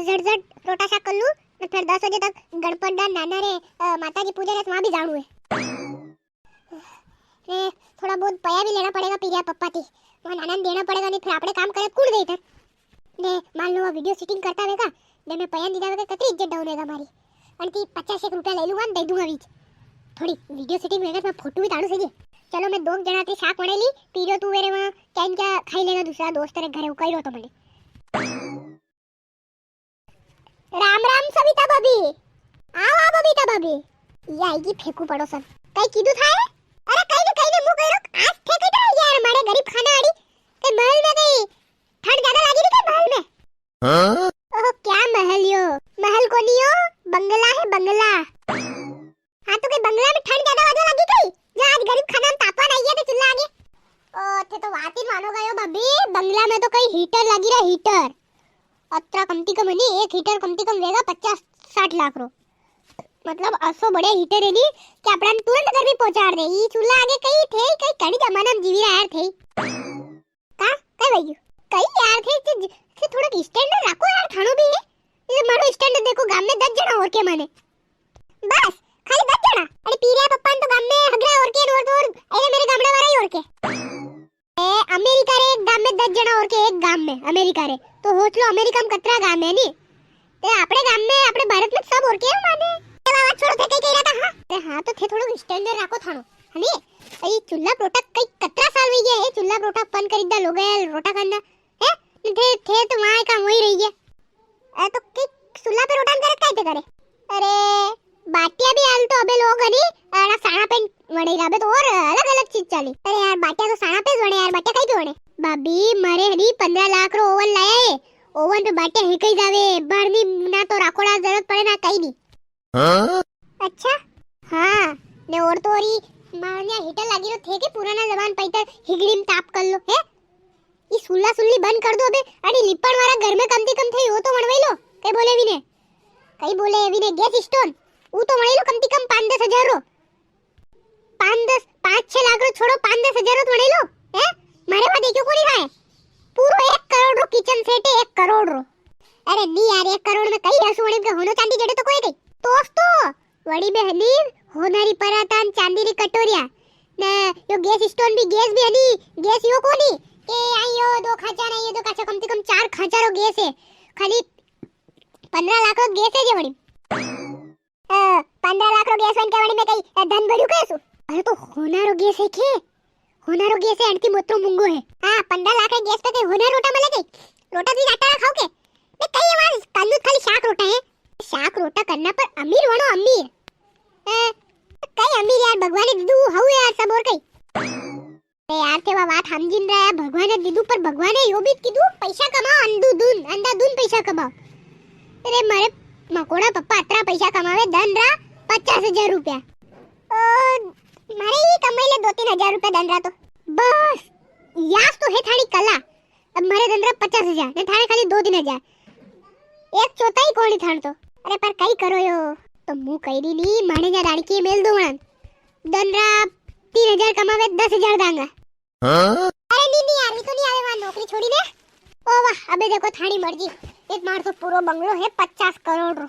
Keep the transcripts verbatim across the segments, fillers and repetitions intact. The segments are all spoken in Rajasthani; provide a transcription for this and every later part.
झट झट रोटा शाक कर लूं, ने फिर दस बजे तक गणपत डा नाना रे, अ, माताजी पूजा रे, तो वहां भी जाणू है। ने थोड़ा बहुत पया भी लेना पड़ेगा पीरिया पप्पा थी, वहां नाना ने देना पड़ेगा, नी फिर आपणे काम करे कुण दे इधर। ने मान लो, वो वीडियो शूटिंग करता रहेगा, ने मैं पया नी दीदा वेगा, कतरी इज्जत डाउन रहेगा मारी। अन ती पचास एक रुपया ले लूंगा ने दे दूंगा वीज। थोड़ी वीडियो शूटिंग वेगा तो मैं फोटो भी ताणू सही। चलो, मैं दो जणा ती शाक वणे ली, पीरियो तू वेरे वहां क्या न क्या खाई लेगा दूसरा दोस्त रे घरे, उकाई रो तो मने। राम राम सविता भाभी। आओ, आओ बबीता भाभी। ये आएगी फेंकू पड़ोसन। कई कीधु था है? अरे कई ने, कई ने, मु कई रो, आज थे कई था यार, मारे गरीब खाना आड़ी। ते महल में कई ठंड ज्यादा लागी री के महल में? हाँ? ओहो, क्या महल यो? महल कोनी यो, बंगला है, बंगला। हाँ, तो कई बंगला में ठंड ज्यादा वाजवा लागी कई? जो आज गरीब खाना में तापमान आई है तो चूल्हा आगे। ओ, थे तो वात ही मानो गयो भाभी, बंगला में तो कई हीटर लागी रा, हीटर। अतरा कम ती कम नी, एक हीटर कम ती कम वेगा पचास साठ लाख रो। मतलब असो बढ़िया हीटर है नी कि आपणा ने तुरंत गर्मी पहुंचाड़ दे। ई चूल्हा आगे कई थे, कई कड़ी जमाना में जीवी रहा यार थे। का? कई भाई? कई यार थे, थे, थे थोड़ा standard राखो यार, थानो भी है। ये मारो standard देखो, गाम में दस जणा और के माने। बस, खाली दस जणा। अरे पीरिया पप्पा ने तो गाम में हगरा और के, और तो और, अरे मेरे गामड़ा वाला ही और के। ए, अमेरिका रे एक गाम में दस जणा और के, एक गाम में, अमेरिका रे। तो होच लो, अमेरिका में कतरा गाम है नी? ते आपणे गाम में, आपणे भारत में सब और के माने। ए बाबा, छोड़ो, थे कई कह रहा था, हाँ? अरे हाँ, तो थे थोड़ो standard राखो थानो, है नी? ये चूल्हा रोटा कई कतरा साल हो गया है, चूल्हा रोटा बंद कर दिया लोग, रोटा करना, है? थे, थे तो वहाँ का वही रही है। अरे तो के चूल्हा पे रोटा करे, काय ते करे? अरे, बाटिया भी हाल तो अबे लोग है नी, अरे साणा पे वणे रा, अबे तो और अलग-अलग चीज चाली। अरे यार, बाटिया तो साणा पे वणे यार, बाटिया कई पे वणे? भाभी, मारे हनी पन्द्रह लाख रो ओवन लाया है, ओवन पे बाटिया हिकई जावे, बारनी ना तो राखोड़ा जरूरत पड़े ना कई नी। हाँ? अच्छा? हाँ, ने और तो और ई मान्या हीटर लागी रो थे के पुराना जमाना पे हीटर हिगड़ी में ताप कर लो, है? ई सुल्ला सुल्ली बंद कर दो अबे। अरे लिपण वाला घर में कम ती कम थे, यो तो वणवाई लो। कई बोले वीने? कई बोले वीने गैस स्टोन? ऊ तो वणवाई लो कम ती कम पाँच दस हजार रो। पाँच दस, पाँच छह लाख रो छोड़ो, पाँच दस हजार रो तो वणवाई लो। हैं? मारे वहां देखियो कोनी थाए। पूरो एक करोड़ रो किचन सेट है, एक करोड़ रो। अरे नी यार, एक करोड़ में कई हसु वणी के होनो चांदी जड़े तो कोई कई। दोस्तों, वड़ी में हनी होना री परातान, चांदी री कटोरिया। ने यो गैस स्टोन भी, गैस भी हनी, गैस यो कोनी के आई यो दो खांचा, नी यो दो खांचा, कम ती कम चार खांचा रो गैस है। खाली पन्द्रह लाख रो गैस है जे वणी। अ, पन्द्रह लाख रो गैस वण के वणी में कई, अ, धन भर्यू के सु? अरे तो होना रो गैस है के? होना रो गैस है, अणती मोतरो मूंगो है। हाँ, पन्द्रह लाख रे गैस पे कई होना रोटा मले कई? रोटा भी आटा खाओ के? ने कई आवाज कानू खाली शाक रोटा है। शाक रोटा करना पर अमीर वणो अमीर। ए, कई अमीर यार, भगवान ने दीदू हऊ यार सब और कई। अरे यार, थे वा बात समझी नी रहा है, भगवान ने दीदू पर भगवान ने यो भी कीधु, पैसा कमाओ अंधुधुन, अंधाधुन पैसा कमाओ। अरे मारे मकोड़ा पप्पा अतरा पैसा कमावे दन रा पचास हजार रुपया। ओ, मारे ही कमाई ले दो तीन हजार रुपया दन रा तो। बस, यास तो है थारी कला। अब मारे दन रा पचास हजार, ने थारे खाली दो तीन हजार। एक चौथाई कोनी थान तो। अरे पर कई करो यो? तो मु कई री नी, माने जा दाड़की मेल दो वणन। दन रा तीन हजार कमावे, दस हजार दांगा। हाँ? अरे नी, नी यार, वी तो नी आवे वां नौकरी छोड़ी ने। ओ वाह, अबे देखो थानी मर्जी। एक मार तो पूरो बंगलो है पचास करोड़ रो।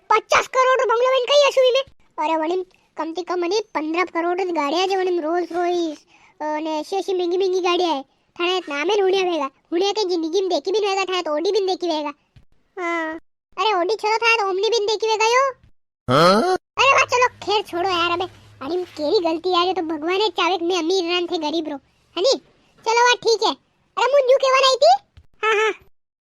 पचास करोड़ रो बंगलो बन कई असुई में। अरे वणीम कम ती कम वणी पन्द्रह करोड़ री गाड़ियां जे वणीम रोल्स रॉयस, अ, ने ऐसी ऐसी महंगी महंगी गाड़ियां है। थाने नाम ही हुणिया वेगा। हुणिया के जिंदगी में देखी भी नी वेगा, थाने तो ओडी भी नी देखी वेगा। हाँ। अरे ओडी छोड़ो, थाने तो ओमनी भी नी देखी वेगा यो। हाँ? अरे वाह, चलो खैर छोड़ो यार, अबे अरे केरी गलती यार, ये तो भगवान ने चावे कि मैं अमीर रान थे गरीब रो, है नी? चलो वाह ठीक है। अरे मु न्यू केवा आई थी। हाँ हाँ।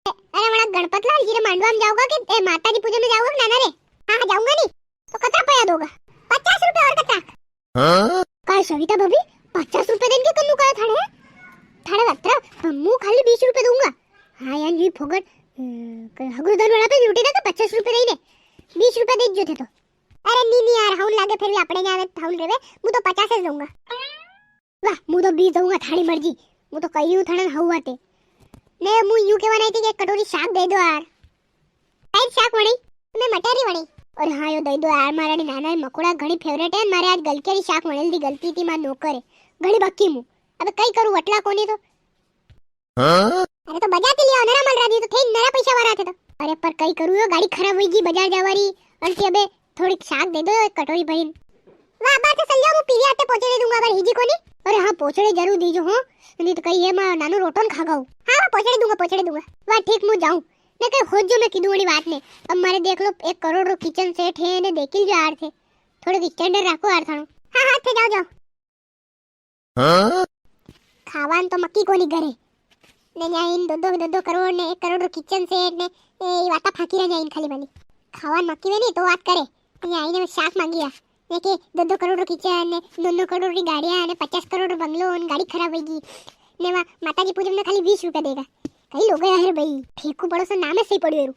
अरे वणा गणपतलाल जी रे मांडवा में जाओगा कि ए माता जी पूजा में जाओगा कि नाना रे? हाँ हाँ जाऊंगा नी। तो कतरा पया दोगा? पचास रुपया और कतरा? हाँ? काय सविता भाभी, पचास रुपया देन के कन्नू कहा थाने? थाने अतरा, मु खाली बीस रुपया दूंगा। हाँ यार, ये फोगट, अ, क-, हगुरदान वाला पे लूटी ना तो पचास रुपया दे दे, बीस रुपया दे जो थे तो। अरे नी नी यार, हाउन लागे फिर भी आपणे न्यावे हाउन रेवे, मु तो पचास ही दूंगा। वाह, मु तो बीस दूंगा, थारी मर्जी। मु तो कही हूँ थाने हऊ वाते। ने मु यूं केवा आई थी कि एक कटोरी शाक दे दो यार। कई शाक वणी? मैं मटर ही वणी। अरे हाँ, यो दे दो यार, मारा नी नाना री मकोड़ा घणी favourite है, मारे आज गलकिया री शाक वणेल दी गलती थी, मार नौकर है। घणी बक्की मु। अबे कई करूँ, वटला कोनी तो। हाँ? अरे तो बजा के लिया, नरा मल रहा जी, तो थे नरा पैसा वाला थे तो। अरे करू यो, गाड़ी खराब होई गी बाजार जावा री। अन के अबे थोड़ी शाक दे दो एक कटोरी भरीन। वा, अबार तो सल्यो, मु पीवी आते पोचड़े दूंगा, अबार हीजी कोनी। अरे हाँ, पोचड़े जरूर दीजो हो, नी तो कई है मारो नानू रोटो न खा गयो। हाँ, वा पोचड़े दूंगा, पोचड़े दूंगा। वा ठीक, मु जाऊं। ने कई हो जो मैं कीधु वाली बात ने। अब मारे देख लो, एक करोड़ रो किचन सेट है ने, देखी लो यार थे। थोड़े स्टैंडर्ड राखो यार थानो। हाँ, हाँ, थे जाओ, जाओ। हाँ? खावान तो मक्की कोनी घरे। ने न्या इन दो दो, दो दो करोड़ ने एक करोड़ रो किचन सेट ने, ए, ई वाता फाकी रे न्या इन खाली माली। खावान मक्की वे नी तो बात करे। न्या इन शाक मांगिया। ने के दो दो करोड़ रो किचन ने, दो दो करोड़ री गाड़ियां ने, पचास करोड़ रो बंगलो ने, गाड़ी खराब होई गी। ने वा माताजी पूजन ने खाली बीस रुपया देगा। कई लोग है यार भाई, फेंकू पड़ो सो नाम है सही पड़ियो रू।